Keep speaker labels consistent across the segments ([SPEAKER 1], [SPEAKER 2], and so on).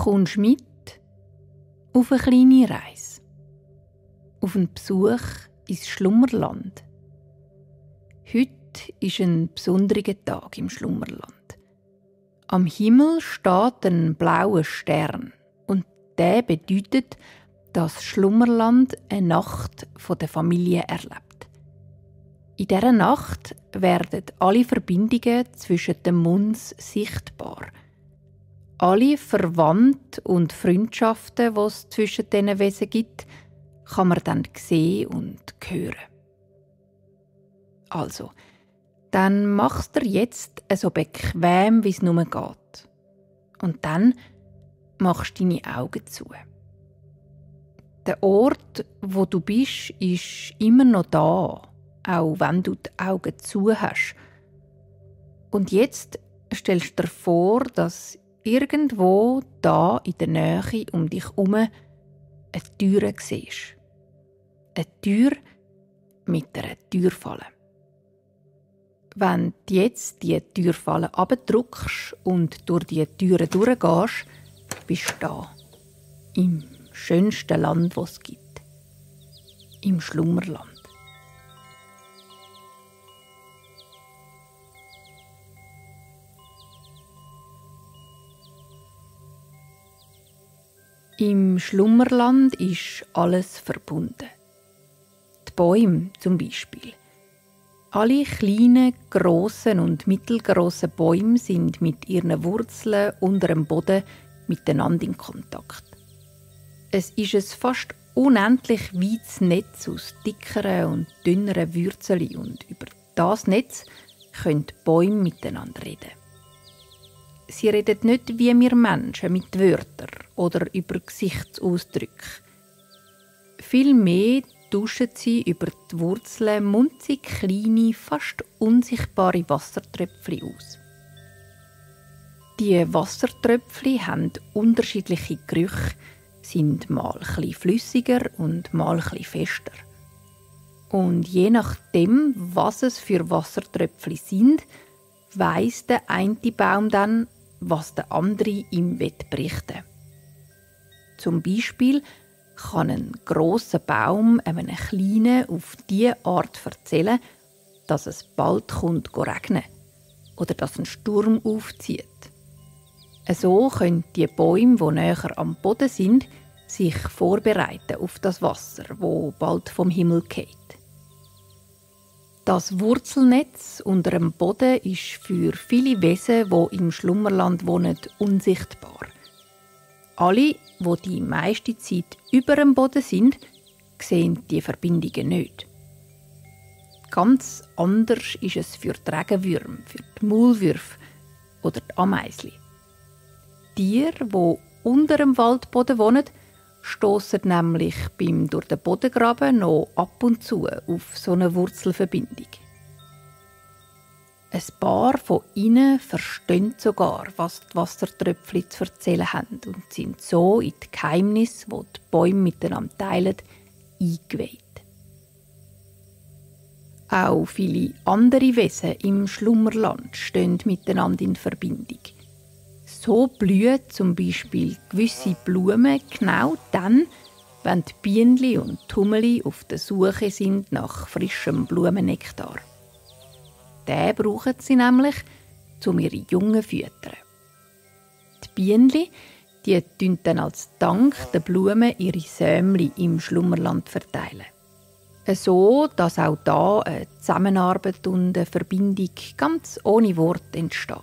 [SPEAKER 1] Kommst mit auf eine kleine Reise, auf einen Besuch ins Schlummerland. Heute ist ein besonderer Tag im Schlummerland. Am Himmel steht ein blauer Stern und der bedeutet, dass das Schlummerland eine Nacht der Familie erlebt. In dieser Nacht werden alle Verbindungen zwischen den Munds sichtbar. Alle Verwandte und Freundschaften, die es zwischen diesen Wesen gibt, kann man dann sehen und hören. Also, dann machst du jetzt so bequem, wie es nur geht. Und dann machst du deine Augen zu. Der Ort, wo du bist, ist immer noch da, auch wenn du die Augen zu hast. Und jetzt stellst du dir vor, dass irgendwo da in der Nähe um dich herum eine Tür siehst. Eine Tür mit einer Türfalle. Wenn du jetzt die Türfalle abdrückst und durch die Türen durchgehst, bist du da. Im schönsten Land, das es gibt. Im Schlummerland. Im Schlummerland ist alles verbunden. Die Bäume zum Beispiel. Alle kleinen, grossen und mittelgrossen Bäume sind mit ihren Wurzeln unter dem Boden miteinander in Kontakt. Es ist ein fast unendlich weites Netz aus dickeren und dünneren Wurzeln und über das Netz können die Bäume miteinander reden. Sie reden nicht wie wir Menschen mit Wörtern oder über Gesichtsausdrücke. Vielmehr tauschen sie über die Wurzeln munzig kleine, fast unsichtbare Wassertröpfchen aus. Die Wassertröpfchen haben unterschiedliche Gerüche, sind mal etwas flüssiger und mal etwas fester. Und je nachdem, was es für Wassertröpfchen sind, weiss der eine Baum dann, was der andere ihm berichten will. Zum Beispiel kann ein grosser Baum einem kleinen auf diese Art erzählen, dass es bald regnen oder dass ein Sturm aufzieht. So können die Bäume, die näher am Boden sind, sich vorbereiten auf das Wasser, das bald vom Himmel geht. Das Wurzelnetz unter dem Boden ist für viele Wesen, die im Schlummerland wohnen, unsichtbar. Alle, die meiste Zeit über dem Boden sind, sehen die Verbindungen nicht. Ganz anders ist es für die Regenwürmer, für die Maulwürfe oder die Ameisen. Tiere, die unter dem Waldboden wohnen, stossen nämlich beim durch den Boden graben noch ab und zu auf so eine Wurzelverbindung. Ein paar von ihnen verstehen sogar, was die Wassertröpfchen zu erzählen haben und sind so in die Geheimnisse, die die Bäume miteinander teilen, eingeweiht. Auch viele andere Wesen im Schlummerland stehen miteinander in Verbindung. So blühen zum Beispiel gewisse Blumen genau dann, wenn die Bienen und die Hummeli auf der Suche sind nach frischem Blumennektar. Den brauchen sie nämlich, um ihre Jungen zu füttern. Die Bienen, die tun dann als Dank den Blumen ihre Sämli im Schlummerland verteilen. So, dass auch da eine Zusammenarbeit und eine Verbindung ganz ohne Wort entsteht.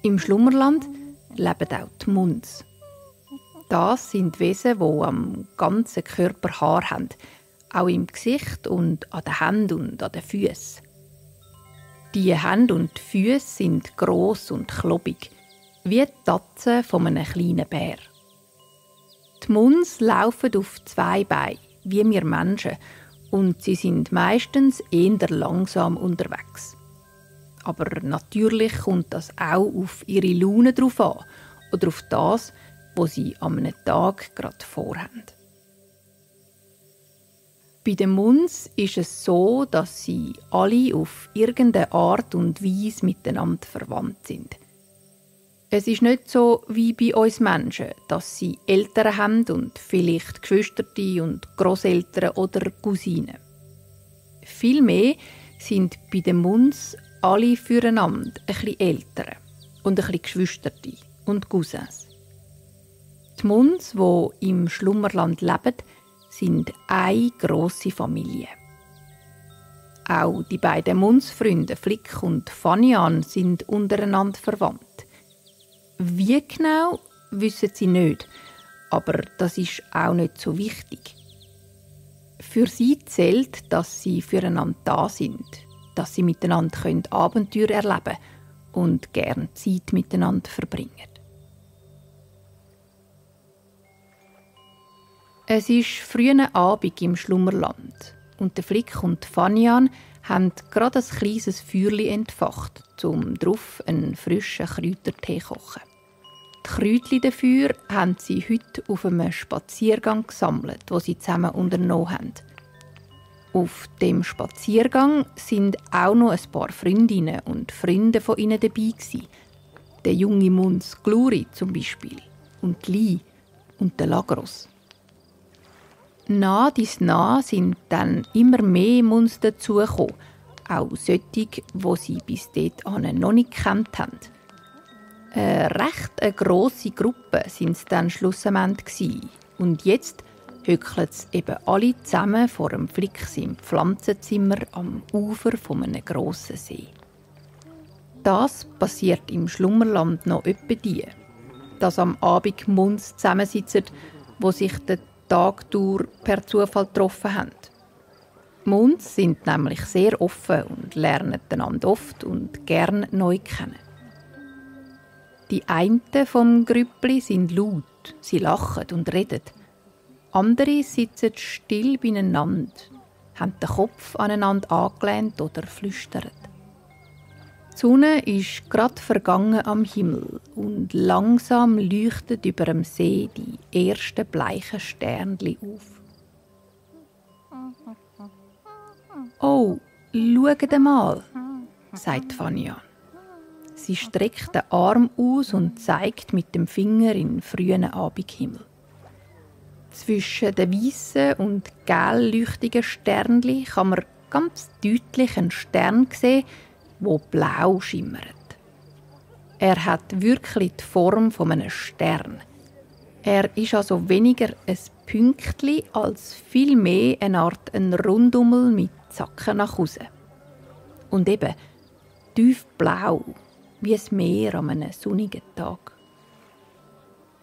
[SPEAKER 1] Im Schlummerland leben auch die Munds. Das sind Wesen, die am ganzen Körper Haar haben, auch im Gesicht und an den Händen und an den Füßen. Die Hände und die Füße sind gross und klobig, wie die Tatzen von einem kleinen Bär. Die Munds laufen auf 2 Beinen, wie wir Menschen, und sie sind meistens eher langsam unterwegs. Aber natürlich kommt das auch auf ihre Laune drauf an oder auf das, was sie an einem Tag gerade vorhaben. Bei den Munds ist es so, dass sie alle auf irgendeine Art und Weise miteinander verwandt sind. Es ist nicht so wie bei uns Menschen, dass sie Eltern haben und vielleicht Geschwister und Grosseltern oder Cousinen. Vielmehr sind bei den Muns alle füreinander ein bisschen Eltern und ein bisschen Geschwister und Cousins. Die Muns, die im Schlummerland leben, sind eine grosse Familie. Auch die beiden Munsfreunde Flick und Fanian sind untereinander verwandt. Wie genau, wissen sie nicht, aber das ist auch nicht so wichtig. Für sie zählt, dass sie füreinander da sind, dass sie miteinander Abenteuer erleben können und gerne Zeit miteinander verbringen. Es ist früher Abend im Schlummerland und der Flick und Fanian haben gerade ein kleines Feuerchen entfacht, um darauf einen frischen Kräutertee zu kochen. Die Kräutchen dafür haben sie heute auf einem Spaziergang gesammelt, den sie zusammen unternommen haben. Auf dem Spaziergang sind auch noch ein paar Freundinnen und Freunde von ihnen dabei gewesen. Der junge Muns Gluri zum Beispiel und Li und der Lagros. Nach dies nach sind dann immer mehr Muns dazugekommen, auch solche, die sie bis dahin noch nicht gekannt haben. Eine recht grosse Gruppe waren es dann schlussendlich. Und jetzt hückeln sie eben alle zusammen vor dem Flicks im Pflanzenzimmer am Ufer von einem grossen See. Das passiert im Schlummerland noch etwa die, dass am Abend Muns zusammensitzen, wo sich den Tag durch per Zufall getroffen haben. Muns sind nämlich sehr offen und lernen einander oft und gern neu kennen. Die einen vom Grüppli sind laut, sie lachen und reden. Andere sitzen still beieinander, haben den Kopf aneinander angelehnt oder flüstern. Die Sonne ist gerade vergangen am Himmel und langsam leuchtet über dem See die ersten bleichen Sternchen auf. «Oh, schaut mal», sagt Fanian. Sie streckt den Arm aus und zeigt mit dem Finger in den frühen Abendhimmel. Zwischen den weißen und gelb leuchtigen Sternchen kann man ganz deutlich einen Stern sehen, der blau schimmert. Er hat wirklich die Form eines Sterns. Er ist also weniger ein Pünktchen als vielmehr eine Art ein Rundummel mit Zacken nach außen. Und eben tiefblau, wie ein Meer an einem sonnigen Tag.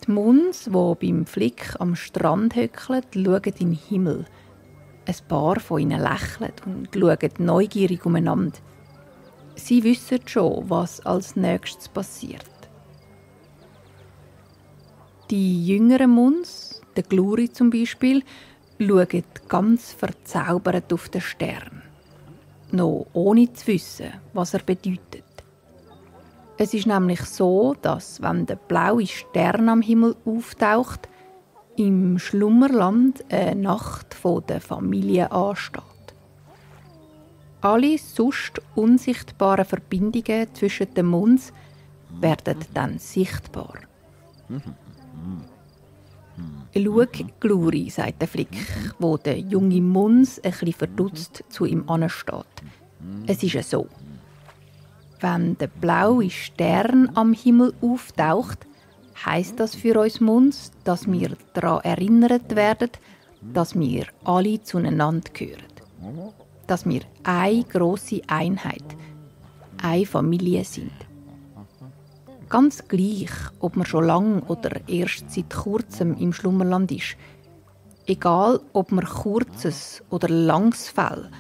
[SPEAKER 1] Die Muns, die beim Flick am Strand hückeln, schauen in den Himmel. Ein paar von ihnen lächeln und schauen neugierig umeinander. Sie wissen schon, was als nächstes passiert. Die jüngeren Muns, der Gluri zum Beispiel, schauen ganz verzaubert auf den Stern. Noch ohne zu wissen, was er bedeutet. Es ist nämlich so, dass, wenn der blaue Stern am Himmel auftaucht, im Schlummerland eine Nacht der Familie ansteht. Alle sonst unsichtbaren Verbindungen zwischen den Muns werden dann sichtbar. «Schau, Gluri», sagt der Flick, wo der junge Muns ein bisschen verdutzt zu ihm ansteht. Es ist ja so. Wenn der blaue Stern am Himmel auftaucht, heisst das für uns Muns, dass wir daran erinnert werden, dass wir alle zueinander gehören. Dass wir eine grosse Einheit, eine Familie sind. Ganz gleich, ob man schon lange oder erst seit kurzem im Schlummerland ist. Egal, ob man kurzes oder langes Fell,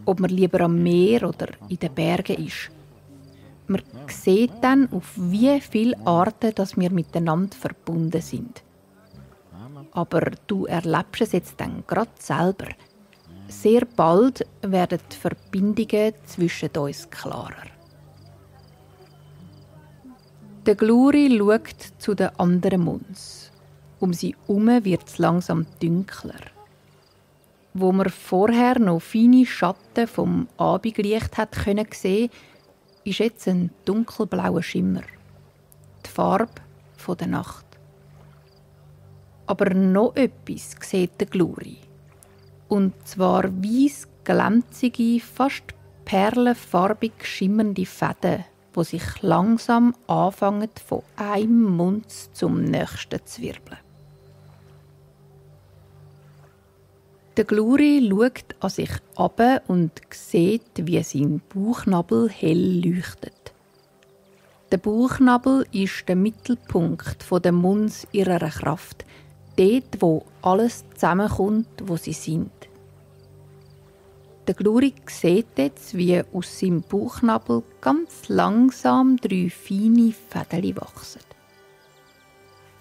[SPEAKER 1] ob man lieber am Meer oder in den Bergen ist. Man sieht dann, auf wie viele Arten dass wir miteinander verbunden sind. Aber du erlebst es jetzt dann gerade selber. Sehr bald werden die Verbindungen zwischen uns klarer. Der Gluri schaut zu den anderen Muns. Um sie herum wird es langsam dunkler. Wo man vorher noch feine Schatten vom Abendlicht sehen konnte, ist jetzt ein dunkelblauer Schimmer. Die Farbe der Nacht. Aber noch etwas sieht der Gluri. Und zwar weiss, glänzige, fast perlenfarbig schimmernde Fäden, die sich langsam anfangen, von einem Mund zum nächsten zu wirbeln. Der Gluri schaut an sich ab und sieht, wie sein Bauchnabel hell leuchtet. Der Bauchnabel ist der Mittelpunkt der Munds ihrer Kraft, dort, wo alles zusammenkommt, wo sie sind. Der Gluri sieht jetzt, wie aus seinem Bauchnabel ganz langsam 3 feine Fädeli wachsen.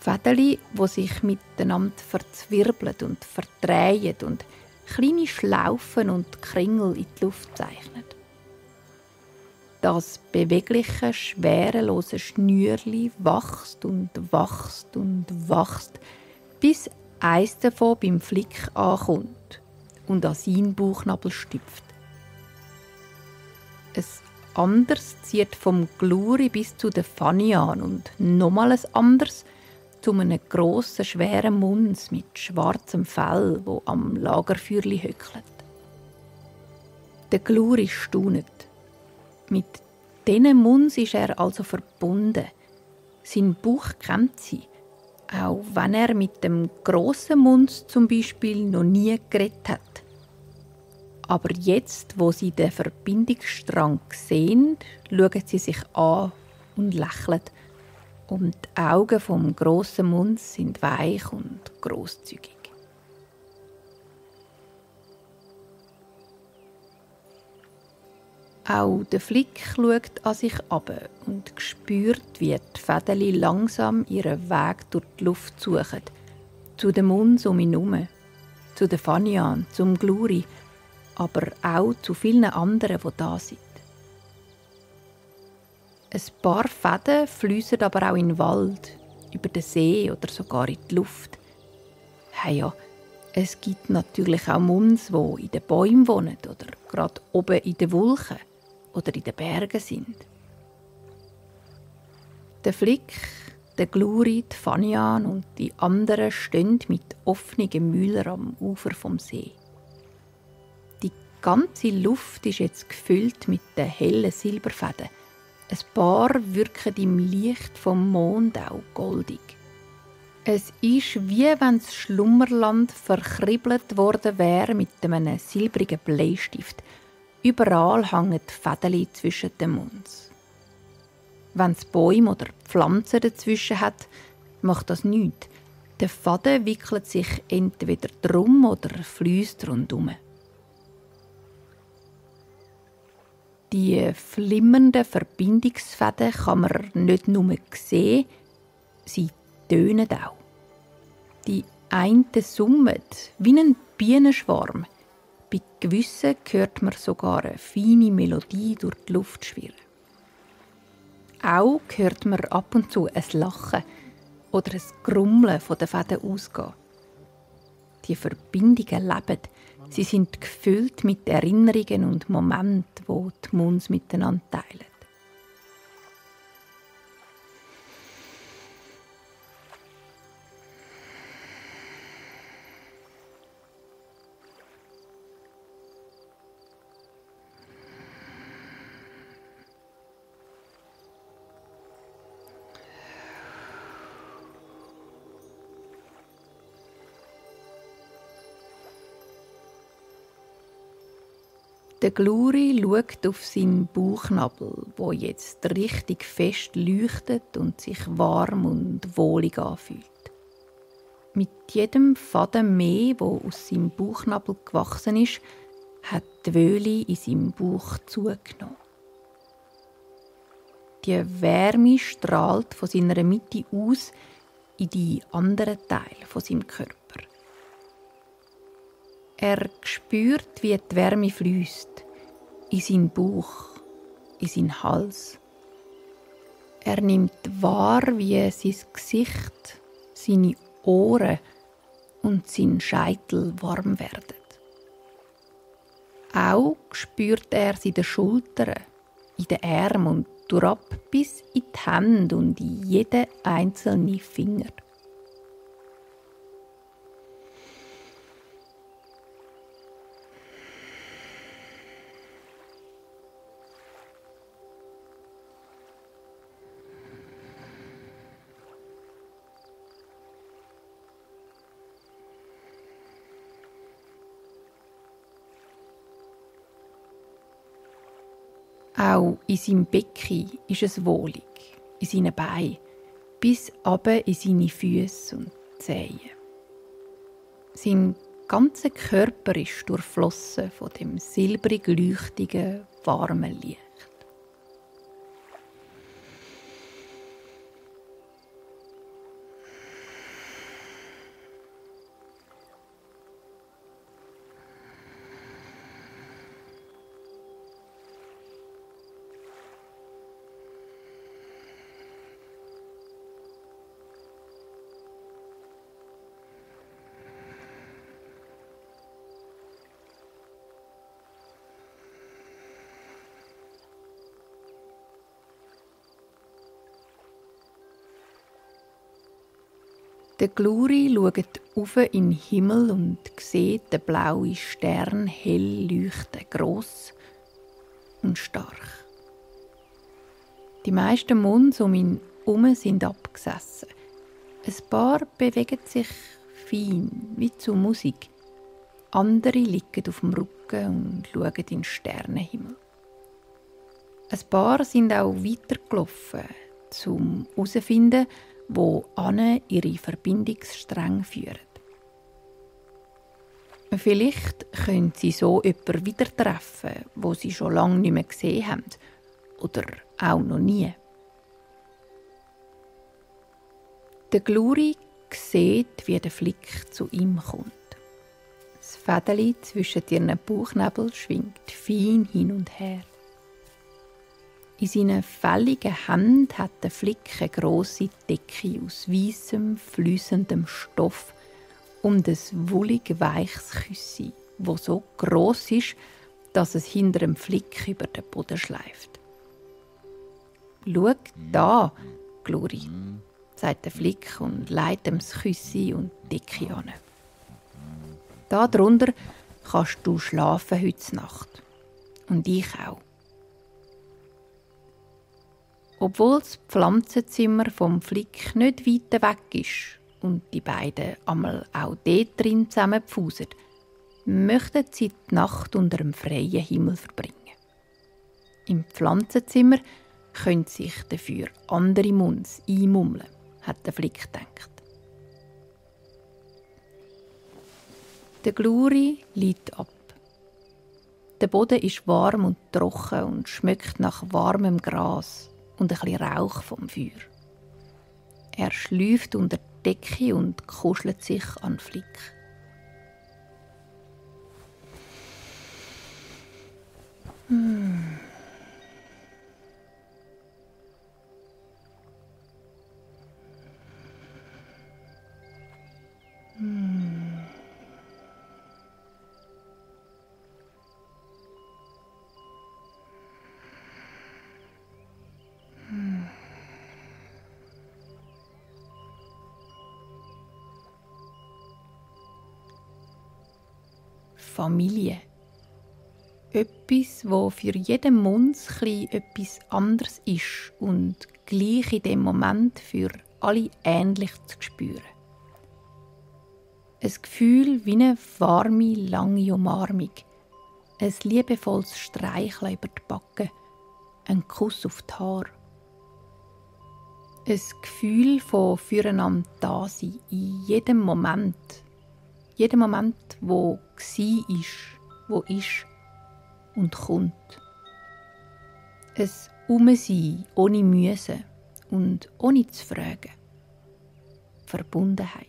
[SPEAKER 1] Fädeli, die sich miteinander verzwirbeln und verdrehen und kleine Schlaufen und Kringel in die Luft zeichnen. Das bewegliche, schwerelose Schnürli wächst und wächst und wächst, bis eins davon beim Flick ankommt und an seinen Bauchnabel stüpft. Ein anderes zieht vom Gluri bis zu der Fanny an und nochmal ein anderes zu einem grossen, schweren Muns mit schwarzem Fell, wo am Lagerfeuerli hückelt. Der Gluri staunet. Mit diesen Muns ist er also verbunden. Sein Bauch kennt sie, auch wenn er mit dem grossen Muns zum Beispiel noch nie geredet hat. Aber jetzt, wo sie den Verbindungsstrang sehen, schauen sie sich an und lächeln. Und die Augen vom grossen Muns sind weich und grosszügig. Auch der Flick schaut an sich ab und spürt, wie die Fädeli langsam ihren Weg durch die Luft suchen. Zu dem Muns um ihn herum, zu der Fanian, zum Gluri, aber auch zu vielen anderen, die da sind. Ein paar Fäden fliessen aber auch in den Wald, über den See oder sogar in die Luft. Ja, es gibt natürlich auch Muns, die in den Bäumen wohnen oder gerade oben in den Wolken oder in den Bergen sind. Der Flick, der Gluri, die Fanian und die anderen stehen mit offenen Mühlern am Ufer vom See. Die ganze Luft ist jetzt gefüllt mit den hellen Silberfäden. Ein paar wirken im Licht vom Mond auch goldig. Es ist, wie wenn das Schlummerland verkribbelt worden wäre mit einem silbrigen Bleistift. Überall hängen Fädeli zwischen den Muns. Wenn es Bäume oder Pflanzen dazwischen hat, macht das nichts. Der Faden wickelt sich entweder drum oder fließt rundum. Die flimmernden Verbindungsfäden kann man nicht nur sehen, sie tönen auch. Die einen summen wie ein Bienenschwarm. Bei gewissen hört man sogar eine feine Melodie durch die Luft schwirren. Auch hört man ab und zu ein Lachen oder ein Grummeln von den Fäden ausgehen. Die Verbindungen leben. Sie sind gefüllt mit Erinnerungen und Momenten, die die Muns miteinander teilen. Der Gluri schaut auf seinen Bauchnabel, wo jetzt richtig fest leuchtet und sich warm und wohlig anfühlt. Mit jedem Faden mehr, der aus seinem Bauchnabel gewachsen ist, hat die Wöhle in seinem Bauch zugenommen. Die Wärme strahlt von seiner Mitte aus in die anderen Teile von seinem Körper. Er spürt, wie die Wärme fließt in seinen Bauch, in seinen Hals. Er nimmt wahr, wie sein Gesicht, seine Ohren und sein Scheitel warm werden. Auch spürt er sie in den Schultern, in den Armen und durchab bis in die Hände und in jeden einzelnen Finger. Auch in seinem Becken ist es wohlig, in seinen Beinen, bis runter in seine Füße und Zehen. Sein ganzer Körper ist durchflossen von dem silbrig leuchtigen, warmen Licht. Der Gluri schaut auf in den Himmel und sieht den blauen Stern hell leuchten, gross und stark. Die meisten Munds um ihn herum sind abgesessen. Ein paar bewegen sich fein, wie zu Musik. Andere liegen auf dem Rücken und schauen in den Sternenhimmel. Ein paar sind auch weitergelaufen, um herauszufinden, wo ihre Verbindungsstränge führen. Vielleicht können sie so jemanden wieder treffen, wo sie schon lange nicht mehr gesehen haben. Oder auch noch nie. Der Gluri sieht, wie der Flick zu ihm kommt. Das Fädeli zwischen ihren Bauchnäbeln schwingt fein hin und her. In seinen fälligen Händen hat der Flick eine grosse Decke aus weissem, fliessendem Stoff um das wollig weiches Küssi, das so gross ist, dass es hinter dem Flick über den Boden schleift. «Schau da, Gluri», sagt der Flick und legt ihm das Küssi und die Decke an. «Da drunter kannst du schlafen heute Nacht. Und ich auch.» Obwohl das Pflanzenzimmer vom Flick nicht weit weg ist und die beiden einmal auch dort drin zusammen pfusen, möchten sie die Nacht unter dem freien Himmel verbringen. Im Pflanzenzimmer können sich dafür andere Munds einmummeln, hat der Flick gedacht. Der Gluri liegt ab. Der Boden ist warm und trocken und schmeckt nach warmem Gras und ein bisschen Rauch vom Feuer. Er schläft unter die Decke und kuschelt sich an den Flick. Familie. Etwas, wo für jeden Munds etwas anderes ist und gleich in dem Moment für alle ähnlich zu spüren. Ein Gefühl wie eine warme, lange Umarmung, ein liebevolles Streicheln über die Backen, ein Kuss auf die Haare. Ein Gefühl von füreinander Dasein in jedem Moment, wo gsi ist, wo ist und kommt. Ein Umsein ohne Müsse und ohne zu fragen. Verbundenheit.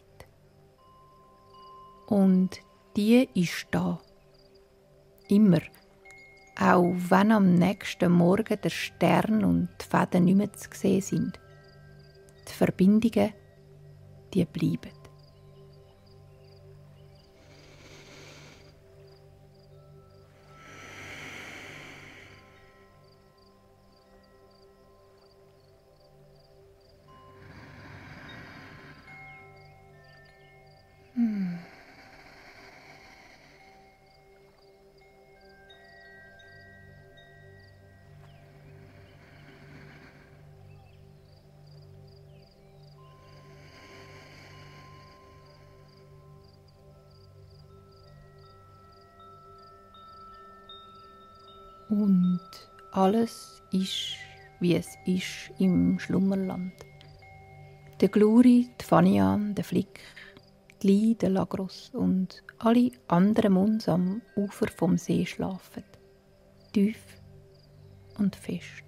[SPEAKER 1] Und die ist da. Immer. Auch wenn am nächsten Morgen der Stern und die Fäden nicht mehr zu sehen sind. Die Verbindungen, die bleiben. Und alles ist, wie es ist im Schlummerland. Der Gluri, die Fanian, der Flick, die Li, der Lagros und alle anderen Muns am Ufer vom See schlafen. Tief und fest.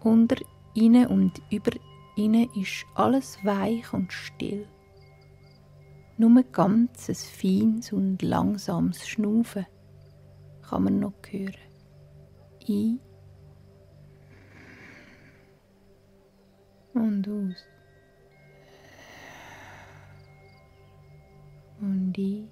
[SPEAKER 1] Unter ihnen und über ihnen ist alles weich und still. Nur ganz ein feines und langsames Schnaufen kann man noch hören. Ein und aus. Und ein